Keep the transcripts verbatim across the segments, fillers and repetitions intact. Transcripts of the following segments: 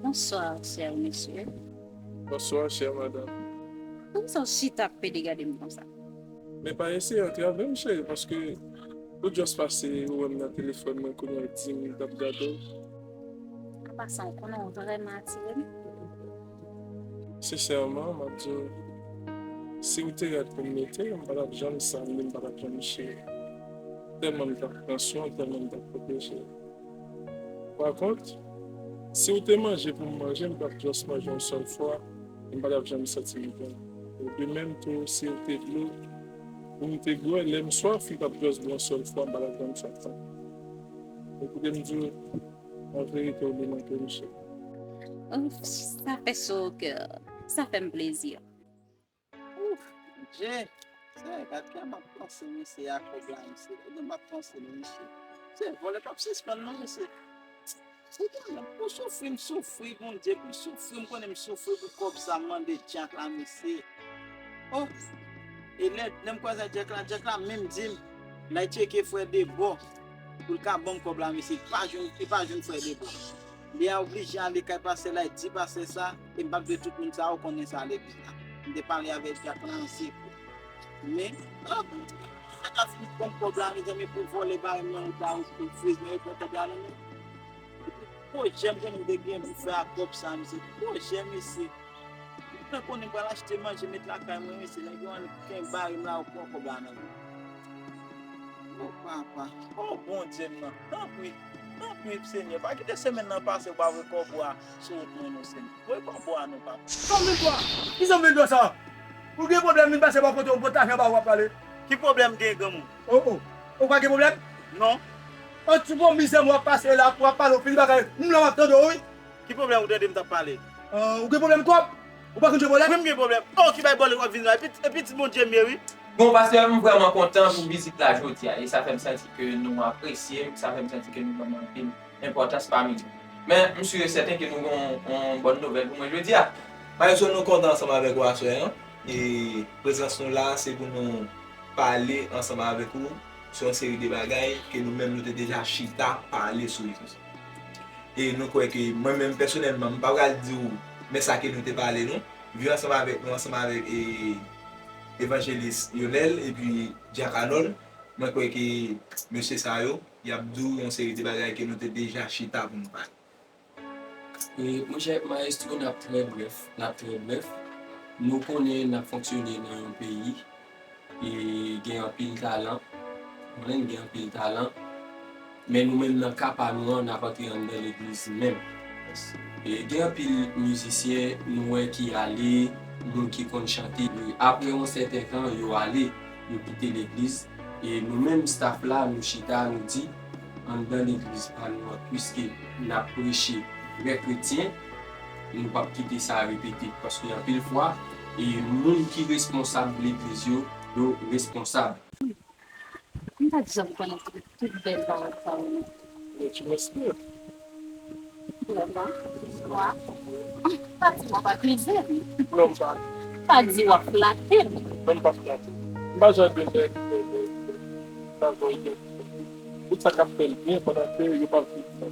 Bonswa, chè mesye. Bonswa, chè madanm. Poukisa w chita ap pede gade m konsa? Men pa eseye antre avè m, cheri, paske ou just pase, ou wè m nan telefòn mwen, kounye a di m m t ap gade w. An pasan, ou konnen w vrèman atire m. Sensèman, m ap di w, si w te rèd pou m mete, m pa t ap janm sanble, m pa t ap janm chire. Tèlman m t ap pran swen w, tèlman m t ap pwoteje w. Pa kont, si w te manje pou m manje, m t ap just manje yon sèl fwa, e m pa t ap janm santi m byen. E de menm tou, si w te dlo pou m te bwè, lè m swaf, m t ap just bwè yon sèl fwa, m pa t ap janm swaf ankò. Ou koute m di w, an verite, w li manke m, cheri. Ouf, sa fè cho o kè. Sa fè m plezi. Ouf, Bondye, se gad kè m ap panse, mesye, a kòb la, mesye. Gade m ap panse, mesye. Se vòlè p ap sispann, non, mesye. Pou soufri, m soufri, Bondye, pou soufri, m konnen m soufri pou kòb sa, m mande Dyak la, mesye. Oh! E lè, lè m kwaze ak Dyak la, Dyak la menm di m, l al tcheke frè Debò, pou l ka ban m kòb la, mesye, li pa jwenn, li pa jwenn frè Debò. Li a oblije ale kay pastè la, e di pastè sa, e m p ap dwe tout moun sa yo konnen sa legliz la. M te pale avèk Dyak la an sekrè. Men, oh, sa ka fin pran kòb la, mezanmi, pou vòlè bagay m nan wout la, ou friz mwen, yo pran kòb la nan men m. Epi, pwojè m konnen m te gen pou fè ak kòb sa, mesye. Pwojè, mesye. Mwen konnen m pral achte manje met lakay mwen, mesye, nèg yo annik kenbe bare m la, yo pran kòb la nan men m. O papa, o Bondye m nan, tanpri, tanpri, Senyè, pa kite semèn nan pase w pa voye kòb ou a sou wout mwen non, Senyè. Voye kòb ou a non, papa. Sa w vin fè? Ki sa w vin fè sa? Ou gen pwoblèm, vin pase bò kote w, pot lajan ba ou ap pale. Ki pwoblèm gen, granmoun? O, o. Ou pa gen pwoblèm? Non. An ti bon mizè, w ap pase la, w ap pale, w fini bagay. M la, w ap tande w, wi. Ki pwoblèm ou tande m t ap pale? Ah, ou gen pwoblèm twòp? Ou pa konn jwe bòlèt? Wi, m gen pwoblèm. Oh, ki bay bòlèt w ap vin la? Epi, epi ti Bondye m ye, wi. Bon, pastè, m vrèman kontan pou vizit la jodi a, e sa fè m santi ke nou apresye m, sa fè m santi ke nou ban m anpil enpòtans pami nou. Men, m si e sèten ke nou gen yon, yon bòn nouvèl pou mwen jodi a. Maestro, nou kontan ansanm avèk ou aswè a. E prezans nou la, se pou nou pale ansanm avèk ou sou yon seri de bagay ke nou menm nou te deja chita pale sou yo. E nou kwè ke mwen menm pèsonèlman, m pa pral di w men sa ke nou te pale non. Viv ansanm avèk nou, ansanm avèk, e, Evanjelis Yonèl epi Dyak Anòl, mwen kwè ke mesye sa yo, y ap di w yon seri de bagay ke nou te deja chita pou nou pale. E, monchè, maestro, n ap trè brèf, n ap trè brèf. Nou konnen n ap fonksyone nan yon peyi, e, gen anpil talan. Konnen n gen anpil talan. Men nou menm nan ka pa nou an, n ap antre anndan legliz menm. E, gen anpil mizisyen, nou wè ki ale, moun ki konn chante. Apre yon sèten tan, yo ale, yo kite legliz. E nou menm, staff la, nou chita, nou di, anndan legliz pa nou an, piske n ap preche vrè kretyen, nou p ap kite sa repete. Paske anpil fwa, e moun ki responsab legliz yo, yo responsab. M pa t janm konnen tout, tout bèl bagay sa yo, non. Men ti mesye. Vrèman, wa. Pa di w ap akize m. Non, m pa. Pa di w ap flate m. Non, m pa flate. M pa janm gen nèg, nèg, nèg, nèg, nèg, tout sa k ap fè l byen pandan ke yo p ap viv sa.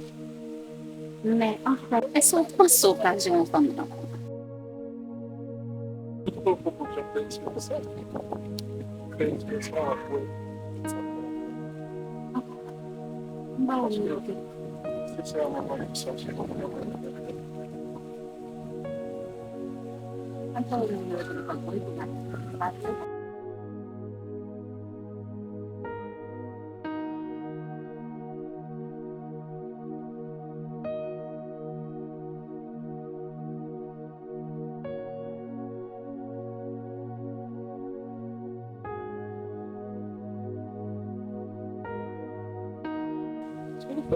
Men, anfèt, èske w panse w ka jere yon fanm nan? Ou te poko janm fè eksperyans sa? Fè eksperyans sa, w ap wè. M pa wè nimewo w. Sensèman, mwen menm sa, se yon pwoblèm. M pa wè nimewo w telefòn mwen, pou m pa pale. Yes.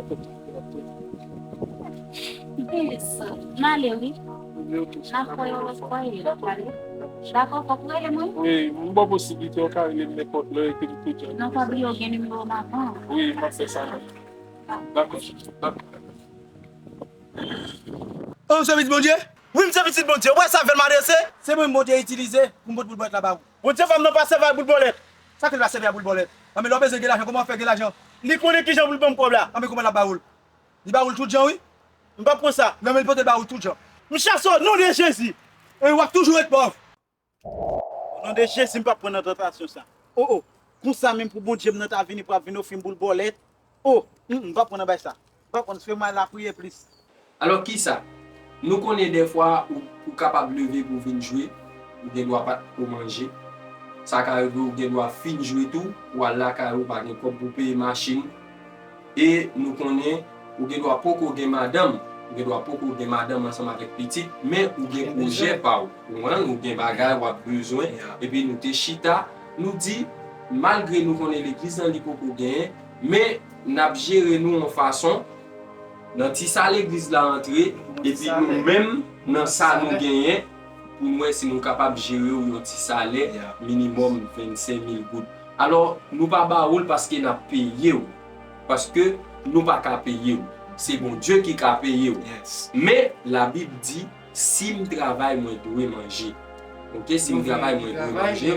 M ale, wi. N ap wè yon lòt fwa, e, n ap pale. Dakò, fòk ou rele mwen. Wi, m ba w posiblite, ou ka rele m nenpòt lè, epi m toujou. Non, pa bliye, ou gen nimewo m avan. Wi, m ap fè sa menm. Dakò, dakò. Oh, m sèvis Bondye? Wi, m sèvis Bondye. Ou wè sa fè l m adrese? Se mwen Bondye itilize pou m pot boul bòlèt la ba ou. Bondye fè m nan pa sèvi ak boul bòlèt. Sa fè l pa sèvi ak boul bòlèt? Anben, lè w bezwen gen lajan, kòman w fè gen lajan? Li konnen kijan pou l ban m kòb la. Anben, kòman l ap ba ou l? Li ba ou l tout jan, wi. M p ap pran sa. Non, men li pote l ba ou tout jan. M chase w, non de Jezi. E w ap toujou ret pòv. O non de Jezi, m p ap pran nan tantasyon sa. O, o. Konsa menm pou Bondye m nan ta vini pou ap vin ofri m boul bòlèt. O, m, m p ap pran nan bay sa. M p ap pran, fè mwen lapriyè plis. Alò, kisa? Nou konnen dèfwa ou, ou kapab leve pou vin jwe, ou gen dwa pa t ko manje. Sa ka rive ou gen dwa fin jwe tou, ou al lakay ou, pa gen kòb pou peye machin. E nou konnen ou gen dwa poko gen madanm, ou gen dwa poko gen madanm ansanm avèk pitit, men ou gen pwojè pa w. Ou konprann? Ou gen bagay w ap bezwen, epi nou te chita, nou di, malgre nou konnen legliz lan li poko genyen, men n ap jere nou yon fason, nan ti sa legliz la antre, epi nou menm, nan sa nou genyen, pou n wè si nou kapab jere w yon ti salè minimòm vennsenk mil goud. Alò, nou pa ba ou l paske n ap peye w. Paske nou pa ka peye w. Se Bondye ki ka peye w. Men, Labib di, si m travay, mwen dwe manje. Oke, si m travay, mwen dwe manje.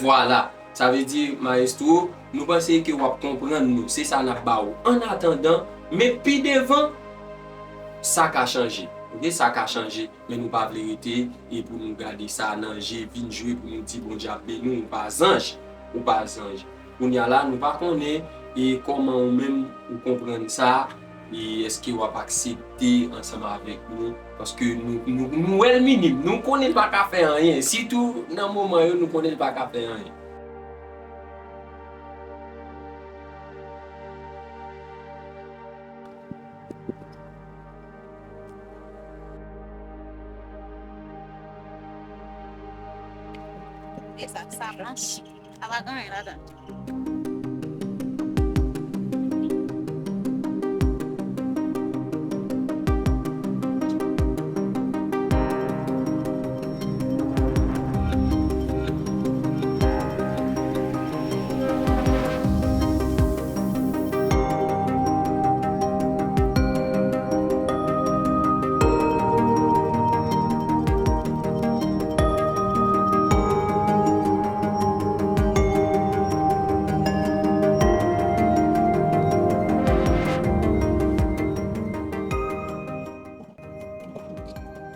Vwala. Sa vle di, mayestwo, nou panse ke w ap konprann nou. Se sa n ap ba ou. Annatandan, men pi devan, sa ka chanje. Oke, sa ka chanje. Men nou pa vle rete e pou nou gade sa nan je, vin jwe pou nou di Bondye ap beni w, ou pa zanj, ou pa zanj. Kounye a la, nou pa konnen e kòman ou menm ou konprann sa, e èske w ap aksepte ansanm avèk nou, paske nou, nou, nou wè l minim, nou konnen l pa ka fè anyen, sitou nan moman yo, nou konnen l pa ka fè anyen. E sa, sa blanch. Sa pa gen anyen ladan.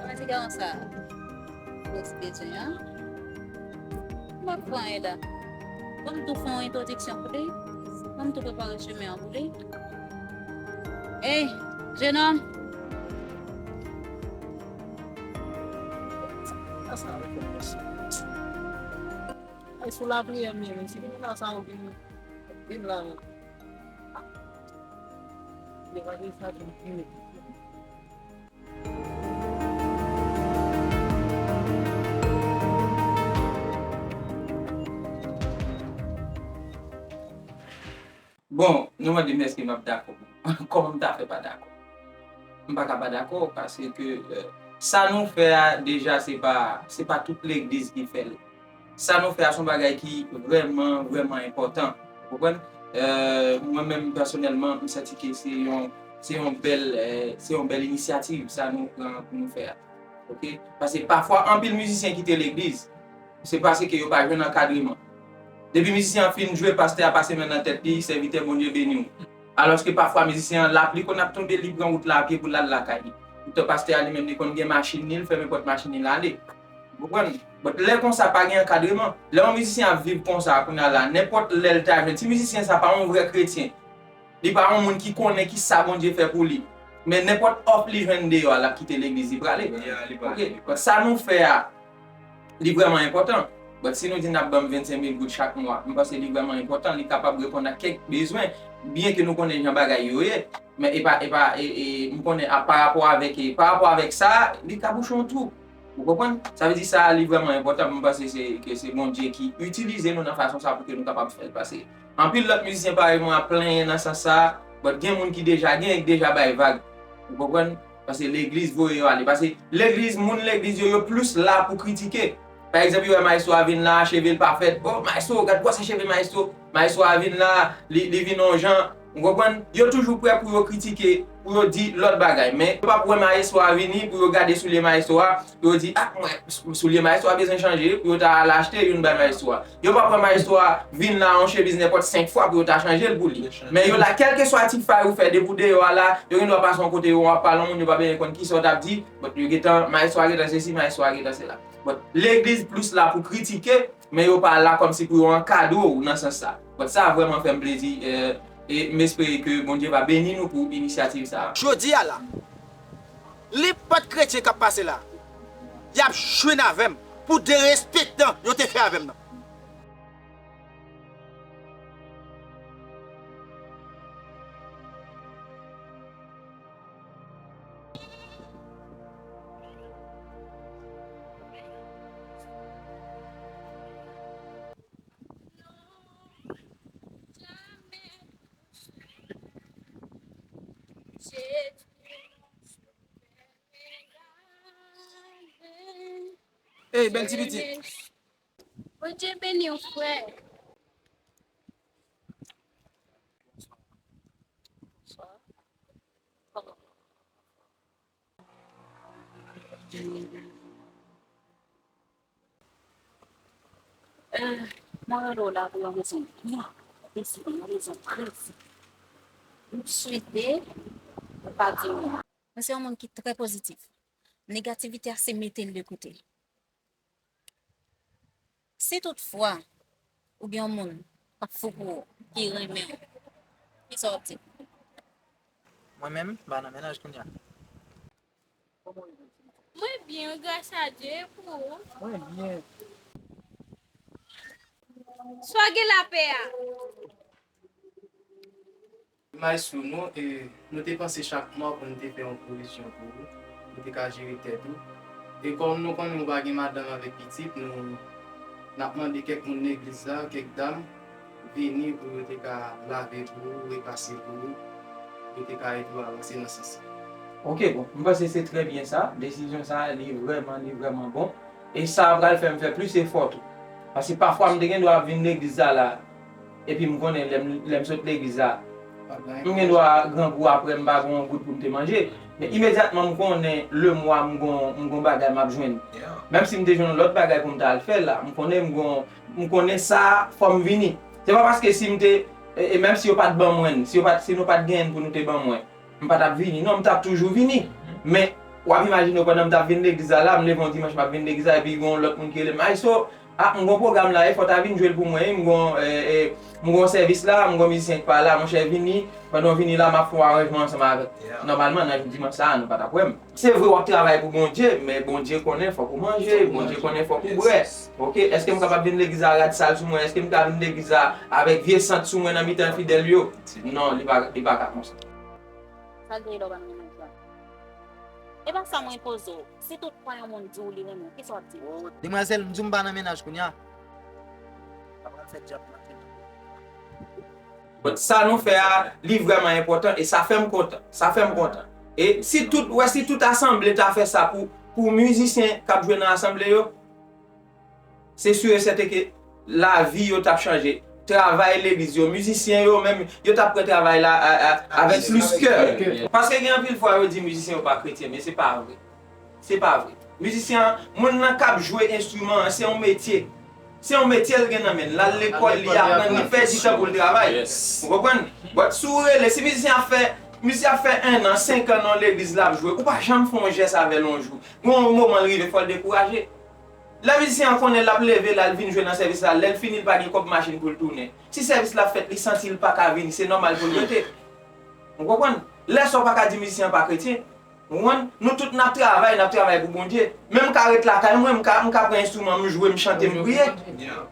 Mwen di gason sa, ou bezwen an? M ap fè anyen la. Ban m tou fè yon entwodiksyon pou li. Ban m tou prepare chemen an pou li. Ey, jenòm! Sa sa avèk yon mesye. Ay, sou lapriyè m ye, men si moun la sa ou vin, vin la, men. Evanjelis la vin priye. Bon, nou mande m èske m ap dakò. Kòman m ta fè pa dakò? M pa ka pa dakò, paske, eh, sa nou fè a, deja, se pa, se pa tout legliz ki fè l. Sa nou fè a se yon bagay ki vrèman, vrèman enpòtan. Ou konprann? Eh, mwen menm, pèsonèlman, m santi ke se yon, se yon bèl, eh, se yon bèl inisyativ, sa nou pran pou nou fè a. Oke? Paske pafwa, anpil mizisyen kite legliz, se paske yo pa jwenn ankadreman. Depi mizisyen an fin jwe, pastè a pase men nan tèt li, sèvitè, Bondye beni w. Alòske pafwa mizisyen an, lapli konn ap tonbe, li pran wout la a pye pou l al lakay li. Poutan pastè a li menm, li konn gen machin li, li fèmen pòt machin li, l ale. Ou konprann? But lè konsa pa gen ankadreman. Lè yon mizisyen ap viv konsa, kounye a la, nenpòt lè l ta jwenn, si mizisyen sa pa yon vrè kretyen, li pa yon moun ki konnen ki sa Bondye fè pou li, men nenpòt òf li jwenn deyò a, l ap kite legliz, li prale. Yeah, li prale. Oke, but sa nou fè a, li vrèman enpòtan. But si nou di n ap ban m vennsenk mil goud chak mwa, m panse li vrèman enpòtan, li kapab reponn ak kèk bezwen, byen ke nou konnen jan bagay yo ye, men e pa, e pa, e, e, m konnen a, pa rapò avèk, e, pa rapò avèk sa, li ka bouche yon twou. Ou konprann? Sa vle di sa, li vrèman enpòtan, m panse se, ke se Bondye ki itilize nou nan fason sa pou ke nou kapab fè l pase. Anpil lòt mizisyen parèy mwen ap plenyen nan sans sa, But gen moun ki deja gen, ki deja bay vag. Ou konprann? Paske legliz voye yo ale. Paske legliz, moun legliz yo, yo plis la pou kritike. Pa egzanp, yo wè maestro a vin la, cheve l pa fèt. Oh, maestro, gad bwòs cheve maestro. Maestro a vin la, li, li vin yon jan. Ou konprann? Yo toujou prè pou yo kritike, pou yo di lòt bagay. Men yo p ap wè maestro a vini pou yo gade soulye maestro a, pou yo di, ah, mwen, soulye maestro a bezwen chanje, pou yo ta al achte youn bay maestro a. Yo p ap wè maestro a vin la yon chemiz nenpòt senk fwa pou yo ta chanje l pou li. Men yo la, kèlkeswa ti fay ou fè depi w deyò a la, yo gen dwa pase yon kote yo, w ap pale yon moun, yo pa bezwen konn kisa w t ap di, but yo gentan, maestro a gentan sesi, maestro a gentan sela. But legliz plis la pou kritike, men yo pa la kòmsi pou yo ankadre w nan sans sa. But sa vrèman fè m plezi, eh, e m espere ke Bondye va beni nou pou inisyativ sa a. Jodi a la, nenpòt kretyen k ap pase la, y ap jwenn avè m pou derespektan yo te fè avè m nan. Ey, bèl ti pitit. Bondye beni w, frè. Eh, mwen rele w la pou yon rezon byen presi, yon rezon presi. M swete ou pa di m non. Mwen se yon moun ki trè pozitif. Negativite a, se mete l de kote. Si toutfwa ou gen yon moun k ap fou pou ou, ki renmen w, kisa w ap di? Mwen menm, m pa nan mennaj kounye a. Mwen byen, gras a Dye, e pou ou? Mwen byen. Swa gen lapè a. Maestro, nou, e, nou te panse chak mwa pou nou te fè yon pwovizyon pou ou, pou te ka jere tèt ou. E kòm nou konnen ou pa gen madanm avèk pitit, nou, n ap mande kèk moun legliz la, kèk dam, vini pou yo te ka lave pou ou, repase pou ou, pou yo te ka ede w avanse nan sans sa. Ok, bon, m panse se trè byen sa. Desizyon sa, li vrèman, li vrèman bon. E sa pral fè m fè plis efò tou. Paske pafwa m te gen dwa ap vin legliz la la, epi m konnen lè m, lè m sot legliz la, m gen dwa grangou apre m pa gen yon goud pou m te manje. Men imedyatman m konnen lemwa m gon, m gon bagay m ap jwenn. Menm si m te jwenn yon lòt bagay pou m ta al fè la, m konnen m gon, m konnen sa fò m vini. Se pa paske si m te, e, e menm si yo pa t ban mwen, si yo pa t, si nou pa t genyen pou nou te ban mwen, m pa t ap vini. Non, m t ap toujou vini. Men, w ap imajine w, pandan m t ap vin legliz la, la, m leve yon dimanch, m ap vin legliz la, epi gen yon lòt moun ki rele m, Maestro, ah, m gon pwogram la, e fò w ta vin jwe l pou mwen, wi, m gon, e, e, m gon sèvis la, m gon mizisyen ki pa la, monchè, vini, pandan w vini la, m ap fè yon aranjman ansanm avèk. Nòmalman, nan jou dimanch sa a, nou pa t ap wè m. Se vre, w ap travay pou Bondye, men Bondye konnen fòk ou manje, Bondye konnen fòk ou bwè. Ok, èske m kapab vin legliz la rad sal sou mwen? Èske m ka vin legliz la avèk vye sant sou mwen nan mitan fidèl yo? Non, li pa, li pa ka konsa. Sa l te ye lè w pa nan mennaj la? E pa sa mwen poze w. Si tout fwa yon moun di w li renmen w, kisa w ap di l? Demwazèl, m di w m pa nan mennaj kounye a. Sa pral fè djab nan tèt ou. But sa nou fè a, li vrèman enpòtan e sa fè m kontan. Sa fè m kontan. E si tout, wè, si tout asanble ta fè sa pou, pou mizisyen k ap jwe nan asanble yo, se si e sèten ke lavi yo t ap chanje. Travay legliz yo, mizisyen yo menm, yo t ap pran travay la a, a, avèk plis kè. Paske gen anpil fwa yo di mizisyen yo pa kretyen, men se pa vre. Se pa vre. Mizisyen an, moun nan k ap jwe enstriman an, se yon metye. Se yon metye l gen nan men l. L al lekòl, li aprann, li pèdi tan pou l travay. Ou konprann? But si w rele, si mizisyen ap fè, mizisyen ap fè en an, senk an nan legliz l ap jwe, ou pa janm fè yon jès avè l yon jou. Gen yon moman l rive, fò l dekouraje. Lè mizisyen an konnen l ap leve, l al vin jwe nan sèvis la, lè l fini, l pa gen kòb machin pou l tounen. Si sèvis la fèt, li santi l pa ka vini, se nòmal pou l rete. Ou konprann? Lè sa w pa ka di mizisyen an pa kretyen. Ou konprann? Nou tout n ap travay, n ap travay pou Bondye. Men m ka ret lakay mwen, m ka, m ka pran enstriman, m jwe, m chante, m priye.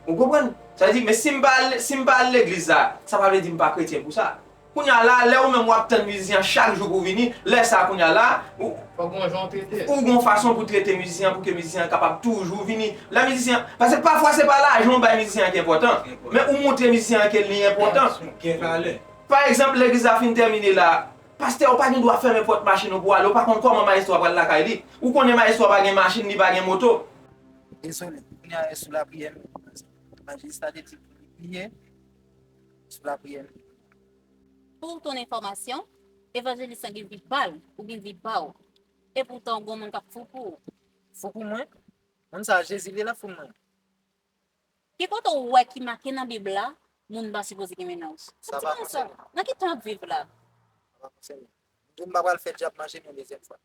Ou konprann? Sa vle di, men si m pa al, si m pa al legliz la, sa pa vle di m pa kretyen pou sa. Kounye a la, lè ou menm w ap tann mizisyen an chak jou pou vini, lè sa a kounye a la, ou, ou gon fason pou trete mizisyen an pou ke mizisyen an kapab toujou vini. Lè mizisyen an, paske pafwa se pa lajan ou bay mizisyen an ki enpòtan, men ou montre mizisyen an ke li enpòtan. Gen valè. Pa egzanp, legliz la fin tèmine la, pastè, ou pa gen dwa fèmen pòt machin ou pou w ale, ou pa konn kòman mayestwo a pral lakay li. Ou konnen mayestwo a pa gen machin, li pa gen moto. Dezole, kounye a e sou lapriyè m. Evanjelis la te di pou li priye sou lapriyè m. Pour ton information, evanjelis lan gen vi pa l, ou gen vi pa w. Epoutan, ou gen moun k ap fou pou ou. Fou pou mwen? Moun sa a, Jezi li la fou mwen. Ki kote w wè ki make nan Bib la, moun pa sipoze gen mennaj? Sa pa konsène m. Nan ki tan w ap viv la? Sa pa konsène m. M di w m pa pral fè dyab manje m yon dezyèm fwa.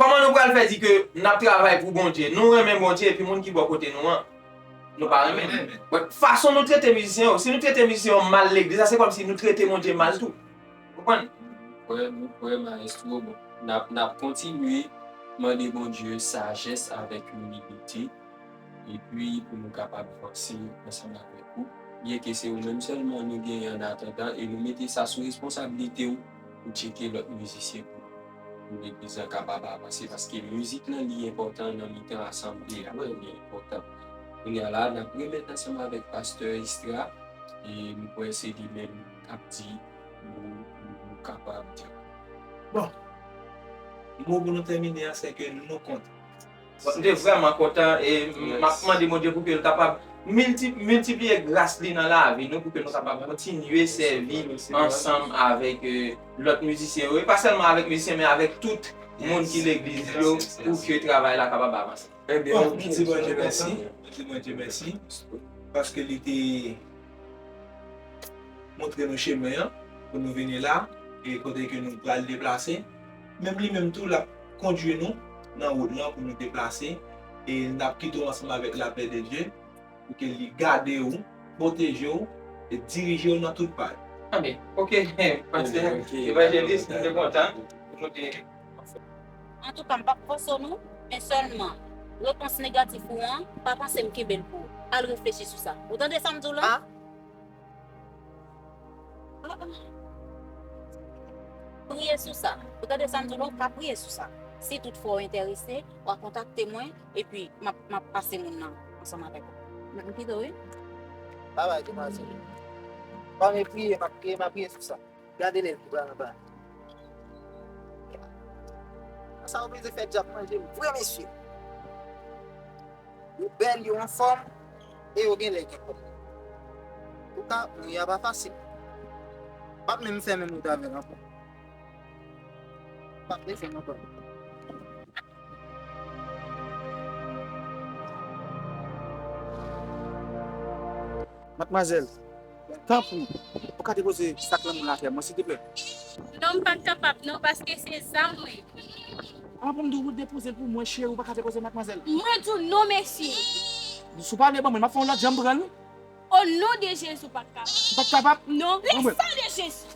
Kòman nou pral fè di ke n ap travay pou Bondye, nou renmen Bondye, epi moun ki bò kote nou an, nou pa renmen l? Bon, fason nou trete mizisyen yo, si nou trete mizisyen yo mal legliz la, se kòmsi nou trete Bondye mal tou. Konprann? Mwen kwè, mwen kwè, mayestwo, bon, n ap, n ap kontinye mande Bondye sajès avèk imilite, epi pou nou kapab vanse ansanm avèk ou, byenke se ou menm sèlman nou genyen an atandan, e nou mete sa sou responsabilite w pou tcheke lòt mizisyen pou, pou legliz lan kapab avanse, paske mizik lan li enpòtan nan mitan asanble a, li enpòtan. Kounye a la, n ap remèt ansanm avèk pastè Istra, e m kwè se li menm k ap di nou, nou kapab di. Bon, mo pou nou tèmine an, se ke nou kontan. Bon, m te vrèman kontan e m ap mande Bondye pou ke l kapab milti-, miltipliye gras li nan lavi nou, pou ke nou kapab kontinye sèvi ansanm avèk, eh, lòt mizisyen yo. E pa sèlman avèk mizisyen, men avèk tout moun ki legliz yo, pou ke travay la kapab avanse. Bon, nou di Bondye mèsi, nou di Bondye mèsi, paske li te montre nou chemen an pou nou vini la, e kote ke nou pral deplase. Menm li menm tou, l ap kondui nou nan wout lan pou nou deplase, e n ap kite w ansanm avèk lapè de Dye, pou ke li gade w, pwoteje w, e dirije w nan tout pa yo. Amèn. Ok, pastè, evanjelis, nou te kontan pou nou te Antouka, m p ap fòse w non, men sèlman, repons negatif ou an, pa panse m kenbe l pou ou. Al reflechi sou sa. Ou tande sa m di w la? Ah. Ah, ah. Priye sou sa. Ou tande sa m di w la? Ou ka priye sou sa. Si toutfwa w enterese, w a kontakte mwen, epi m ap, m ap pase moun nan ansanm avèk ou. M kite w, wi. Babay, demwazèl. Ban m priye, m ap priye, m ap priye sou sa. Gade lèv li pral anba. Sa oblize fè dyab manje m vre, mesye. Yo bèl, yo anfòm, e yo genlè gen kòb. Antouka, mouri a pa fasil. M p ap menm fè menm wout avè l ankò. M p ap bezwen l ankò. Madmwazèl, tanpri, ou ka depoze sak lanmou la atè mwen, silteplè? Non, m pa t kapab, non, paske se zam mwen. Apa pou m di w depoze l pou mwen, cheri, ou pa ka depoze, madmwazèl? Mwen di w non, mesye. Si w pa vle ban mwen, m ap fè yon lòt jan m pran l. O non de Jezi, ou pa t kapab. Ou pa t kapab? Non. Lè san de Jezi.